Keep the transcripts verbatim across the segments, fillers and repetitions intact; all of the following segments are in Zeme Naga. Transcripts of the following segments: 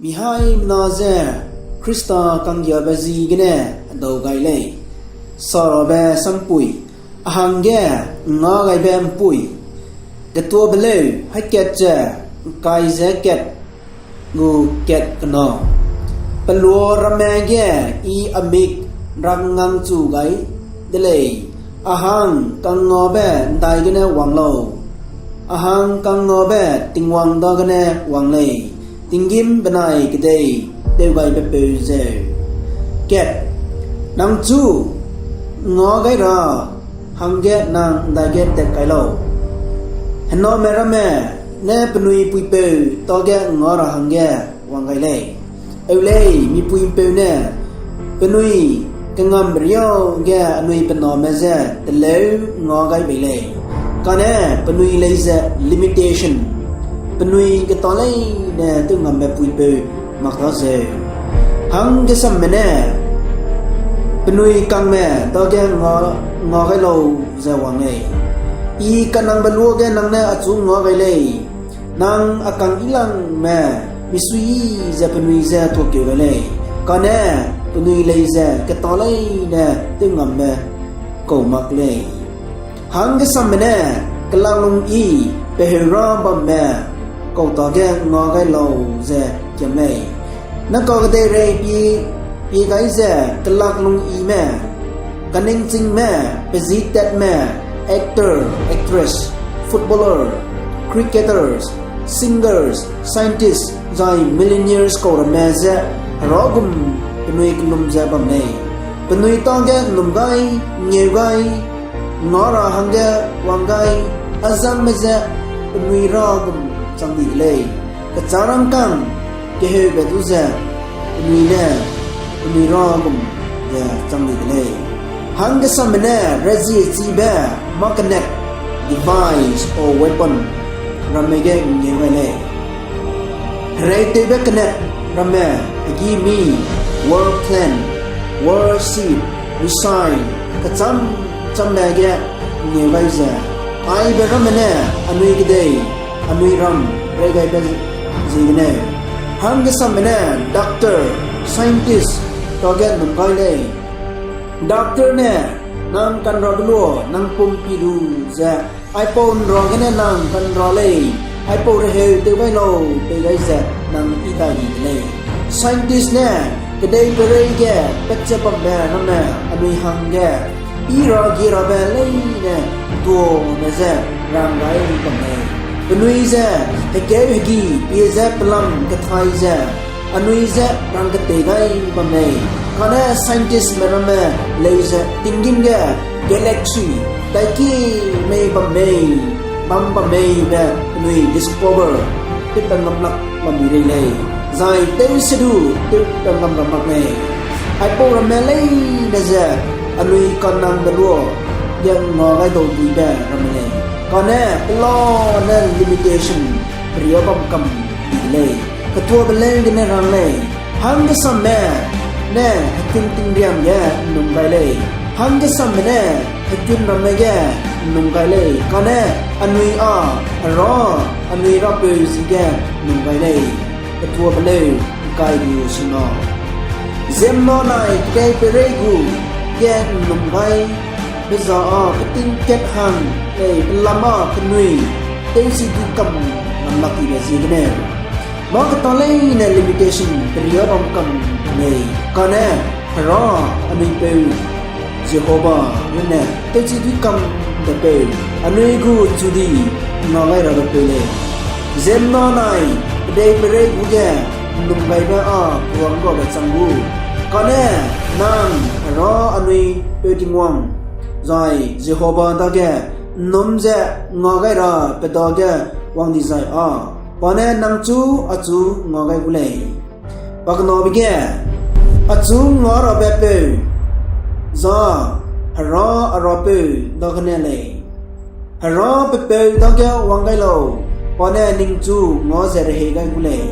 Mihaimena je Khrista kanggiabe ziegene hedau gai lei. Sarabe sampui, a hangge ngâ gaibe ’mpui. Getuabe leu, haikat ze ’ngkai ze kat gu kat kena. Pelua ramme ge I a mik rangngang chu gai de lei, a hang kangngabe ’ndai gene wang lau. A hang kangngabe Tingwang dagene wang lei, tinggîm benai kedei tewgaibepeu zeu. Kat, nang chu ngâ gai ra hangge nang ’ndaige tat kai lau. Hename ramme ne penui puipeu tage ngâ ra hangge wang gai lei. Eu lei, mipuipeu ne penui kengam riau ge anui pe name je teleu ngâ gai bei lei. Kane penui lei ze limitation, penui geta leine tewngambe puipeu mak ta zeu. Hanggesamme ne penui kangme dage ngâ, ngâ gai lau ze wang lei. I kanangbe luage nang ne achu ngâ gai lei. Nang a kang yilangme misuiyi ze penui je tuakeu gai lei, kane penui lei ze keta leine tewngambe kau mak lei. Hanggesamme ne kelaklungyi pe heurâ bambe kau tage ngâ gai lau ze kiam lei. Nang kakedeirei pie, pie gai ze kelaklungyime, kaningchingme, pezîtatme, actor, actress, footballer, cricketers, singers, scientists, zai millionaires kau ramme je hera gum penui kellum ze bam lei. Penui tage ’nnum gai, ngeu gai, ngâ ra hangge wang gai, azangme je penui râ gum chang di de lei. Kechârangkang keheube du ze penui ne penui râ gum ze chang di de lei. Hanggesamme ne rezie chibe mâ kenet, device or weapon, ramme ge ngeu gai lei. Hereitewbe kenet ramme, hegî mi, war plane, warship, missile, kechâm châmbe ge ngeu gai ze, aibe ramme ne anui kedei, anui ram reigaibe ziegene. Hanggesamme ne doctor, scientist, tage ’nnum gai lei. Doctor ne nang kanrabe luâ nang pum pi lu ze, aipau ’nrâ gene nang kanra lei, aipau reheu tew gai lau pei gai ze nang yi dai di de lei. Scientist ne kedei peirei ge pat ze bambe ramme anui hangge yi ra gie rabe leine duame ze rang gai bam lei. Penui ze hekeu hegî pie ze pelam kethai ze anui je rangketei gai bam mei, kane scientistme ramme lei ze tinggîm ge galaxy taiki mei bam mei, bam bam mei be penui discover tewpat ngam lak bam mi rei lei, zai tewse du tewpat ngam ra mak lei. Aipau ramme leine ze anui kanangbe luâ ge ngau gai dau duibe ramme lei, kane pelane limitation peria bam kam di de lei. Ketuabe leu gene rang lei, hanggesamme ne hekun tingriam ge ’nnum gai lei, hanggesamme ne hekun ramme ge ’nnum gai lei, kane anui â Hera, anui Rapeu ji ge ’nnum gai lei. Ketuabe leu ’ngkai gu sena. Ziemmena nai kedei peirei gu ge ’nnum gai be za â peting kat hang lei, pelam â penui tewchi dui kam ngam lak tibe ziegene. Mâ keta leine limitation peria bam kam lei, kane Hera anui peu Jehova runne tewchi dui kam de peu anui gu chu di ngau gai rabe peu lei. Ziemmena nai kedei peirei gu ge ’nnum gaibe â puang gabe chang gu, kane nang Hera anui peu Tingwang zai Jehova dage ’nnum ze ngau gai ra pe dage wang dizai â, pa ne nang chu achu ngau gai gu lei. Pakenabe ge, achu ngau rabe peu za Hera a Rapeu dagene lei. Hera pe peu dage wang gai lau, pa ne ningchu ngau ze rehei gai gu lei.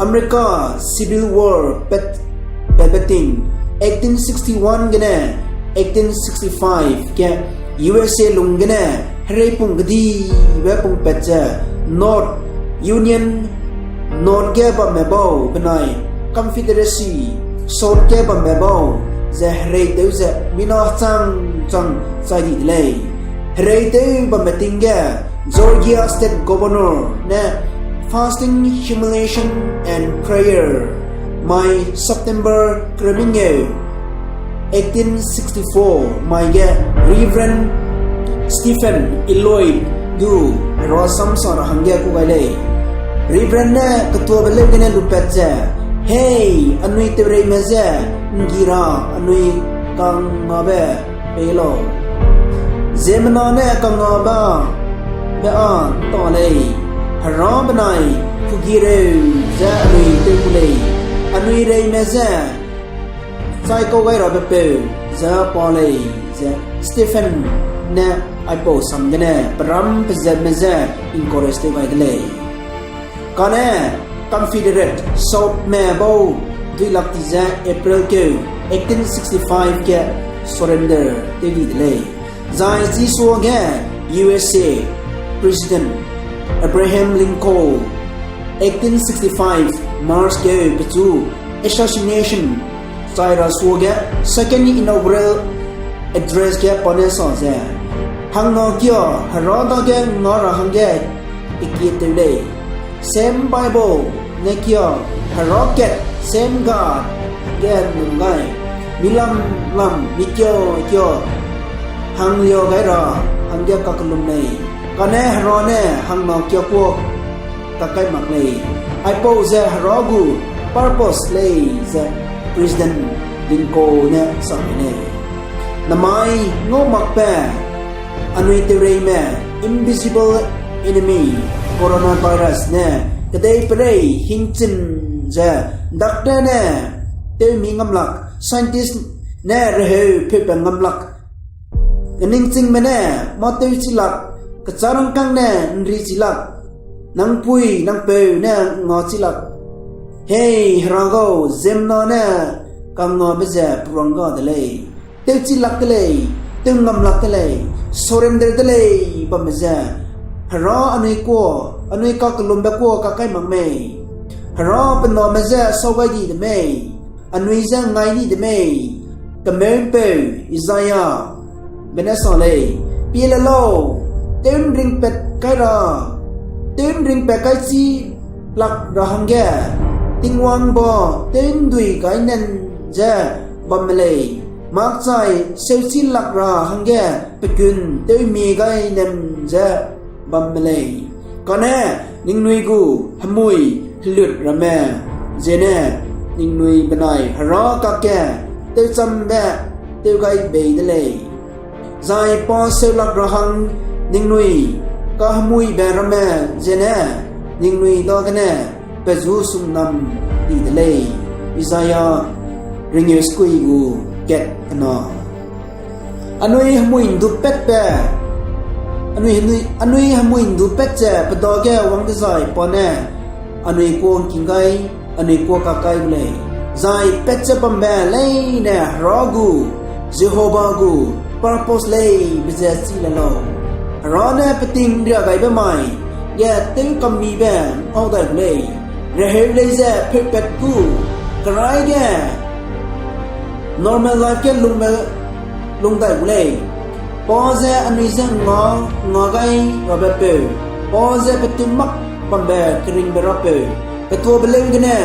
America Civil War pat, patbe ting, eighteen sixty-one gene eighteen sixty-five ge U S A lung gene hereipung kedibe pungpat ze North Union North ge bamme bau benai Confederacy, South ge bamme bau ze hereitew ze mina chang chang chai di de lei. Hereitew bamme ting ge Georgia State Governor ne fasting, humiliation and prayer, mai September keremingeu eighteen sixty-four mai ge Reverend Stephen Illoway du herua samsa ra hangge kû gai lei. Reverend ne ketuabe leu gene lupat ze, Hei, anui tewreime je ’nggi ra anui kangngabe pei lau. Ziemmena ne kangngabe be â ’nta lei, Hera benai pugireu ze anui tew gu lei, anui reime je chai kau gai rabe peu ze pa lei, ze Stephen ne aipau sam gene peram pezatme je encourage tew gai de lei. Kane Confederate Southme bau duilak ti ze April keu eighteen sixty-five ge surrender tew di de lei. Zai chisuage U S A President Abraham Lincoln eighteen sixty-five March keu pechu assassination chai ra suage second inaugural address ge pa ne sa ze, Hangna kia Hera dage nga ra hangge kekie tew lei. Same Bible ne kia Hera kat, same God ge ’nnum gai, milam lam mikia kia hanglia gai ra hangge kakellum lei. Kane Hera ne hangna kia kuâ kakai mak lei. Aipau ze Hera gu purpose lei ze President Lincoln ne sa lei. Namai ngau makbe anui tewreime, invisible enemy, coronavirus ne kedeiperei hingchim ze doctor ne tewmi ngam lak, scientist ne reheu peupat ngam lak, keningchingme ne mâ tewchi lak, kechârangkâng ne ’nrichi lak, nangpui nangpeu ne ngachi lak. Hei Hera gau, ziemmena ne kangngabe ze peruang ga de lei, tewchi lak de lei, tew ngam lak de lei, surrender de lei bamme ze Hera anui kuâ, anui kakellumbe kuâ kakai mak mei? Hera pe name je sau gai di de mei? Anui je ngai ni de mei? Kemeupeu Isaiah be ne sa lei, Pie le lau, tew ’nringpat kai ra, tew ’nringpat kai chi lak ra hangge Tingwang ba tew ’ndui gai nen ze bamme lei, makchai seuchi lak ra hangge pekun tewmi gai nem ze bamme lei. Kane ningnui gu hemui helut ramme ziene ningnui benai Hera kakge tewchambe tew gai bei de lei. Zai pa seu lak ra hang ningnui kahemuibe ramme ziene ningnui dagene pezu sungnam di de lei. Isaiah ringeu sekui gu kat kena. Anui hemui ’ndu patbe, anui, anui, anui hemui ’ndu pat ze pe dage wang dezai pa ne anui kuâ ’ngking gai, anui kuâ kakai gu lei. Zai pat ze bambe leine Hera gu, Jehova gu purpose lei be ze chi le lau. Hera ne peting ria gaibe mai ge tew kammibe ngau dai gu lei. Reheu lei ze peupat gu kerai ge normal life ge lungbe, lung dai gu lei. Pa ze anui je nga, nga gai rabe peu, pa ze petum mak bambe keringbe rapeu, ketuabe leu gene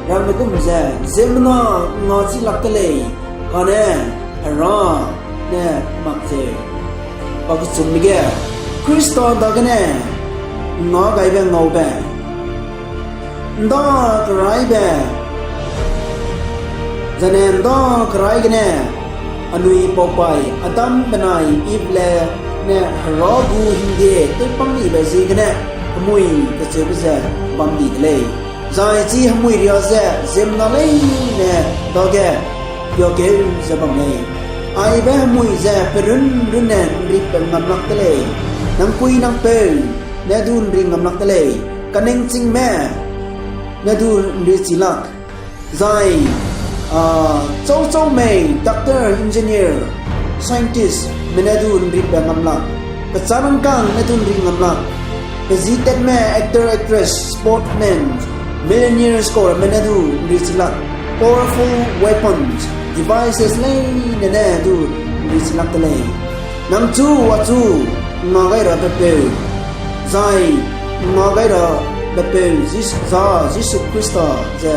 rangbe gum ze ziemmena nga chi lak de lei, kane Hera ne mak ze. Pa kechumbe ge, Khrista dagene nga gaibe ngaube. ’Nda keraibe, zane ’nda kerai gene, anui paupai Adam benai Eve le ne Hera gu hingde tewpang dibe ziegene, kemui kecheube ze bam di de lei. Zai chi hemui ria ze ziemmena leine dage piakeu ze bam lei. Aibe hemui ze perun runne ’nripat ngam lak de lei. Nangpui nangpeu ne du ’nri ngam lak de lei. Kaningchingme ne du ’nrichi lak. Zai, a, chauchau mei, doctor, engineer, scientist me ne du ’nripat ngam lak. Kechârangkâng ne du ’nri ngam lak. Pe zi tatme actor, actress, sportsman, Millionaires kau ramme ne du ’nri chilak, powerful weapons, devices leine ne du ’nri chilak de lei. Nang chu achu ’ngngâ gai rabe peu, zai ’ngngâ gai rabe peu Jis-, za Jisu Khrista ze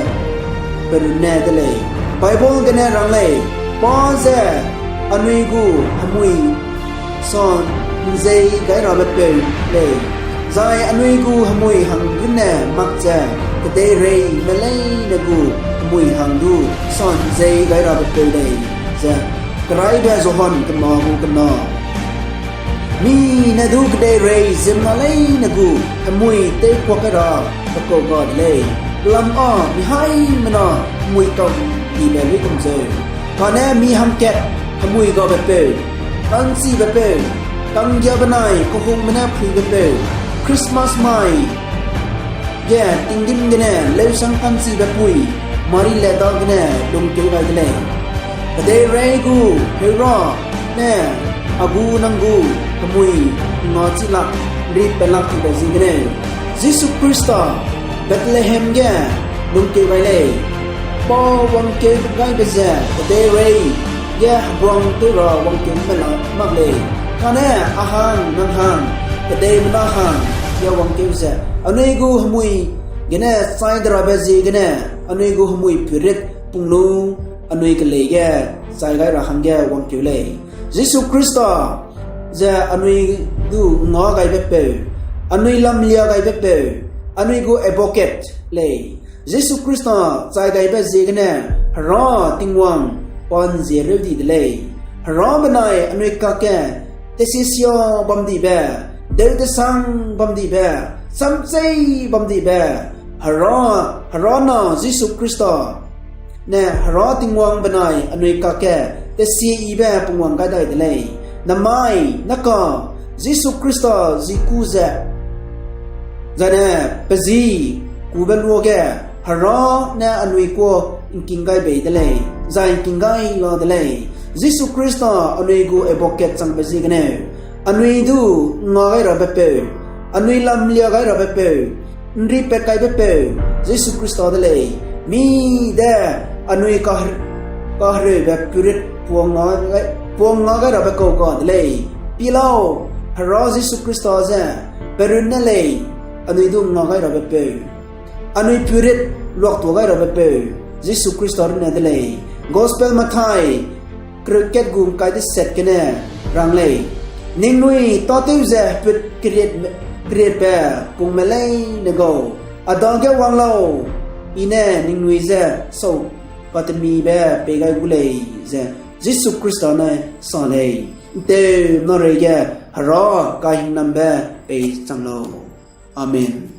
pe runne de lei. Bible gene rang lei, pa ze anui gu hemui sa ’nzei gai rabe peu lei, zai anui gu hemui hang runne mak ze kedeireime leine gu hemui hang du sa ’nzei gai rabe peu lei, ze Keraibe Johan kena gu kena. Mi ne du kedeirei ziemmena leine gu hemui tewkuak kai rabe kau ga de lei. Pelam â mi haimena hemui kam dibe luigum zeu, kane mi hangkat hemui gabe peu, ka'nchibe peu, ka'nggia benai kehungme ne phuibe peu, Christmas mai ge tinggîm gene leusang ka'nchibe pui Mari le dagene lungkeu gai de lei. Kedeirei gu Hera ne a gu nang gu hemui ’ngngâ chilak, ’nri pelak tibe ziegene Jisu Khrista Bethlehem ge lungkeu gai lei. Pa wangkeu gaibe ze kedeirei ge heguang tew ra wangkeu pelak mak lei. Kane a hang, nang hang, kedeimena hang ge wangkeu ze anui gu hemui gene chai de rabe ziegene anui gu hemui puirit pung lu anui kelei ge chai gai ra hangge wangkeu lei. Jisu Khrista ze anui du ’ngngâ gaibe peu, anui lamlia gaibe peu, anui gu advocate lei. Jisu Khrista chai gaibe ziegene Hera Tingwang pa ’nziereu di de lei. Hera benai anui kakge tesisia bam dibe, deudesang bam dibe, samchei bam dibe, Hera, Hera na Jisu Khrista ne Hera Tingwang benai anui kakge tesieyibe pungwang gai dai de lei. Namai, naka, Jisu Khrista zi ku ze, zane pe zi kube luage, Hera ne anui kuâ ’ngking gai bei de lei, zai ’ngking gai la de lei. Jisu Khrista anui gu advocate changbe ziegene, anui du ’ngngâ gai rabe peu, anui lamlia gai rabe peu, ’nripat kaibe peu, Jisu Khrista de lei. Mi de anui kahe-, kahereube puirit puang ’ngngâ gai, puang ’ngngâ gai rabe kau ga de lei. Pie lau, Hera Jisu Khrista ze pe runne lei, anui du ’ngngâ gai rabe peu, anui puirit luaktua gai rabe peu, Jisu Khrista runne de lei. Gospel Mathai kereu kat gu ’ngkai deset gene rang lei: Ningnui tâtew ze heput keriet, kerietbe pungme leine gau, a dage wang lau, I ne ningnui je sau patemibe pei gai gu lei, ze Jisu Khrista ne sa lei. ’Nteumena reige Hera kahingnambe pei chang lau. Amen.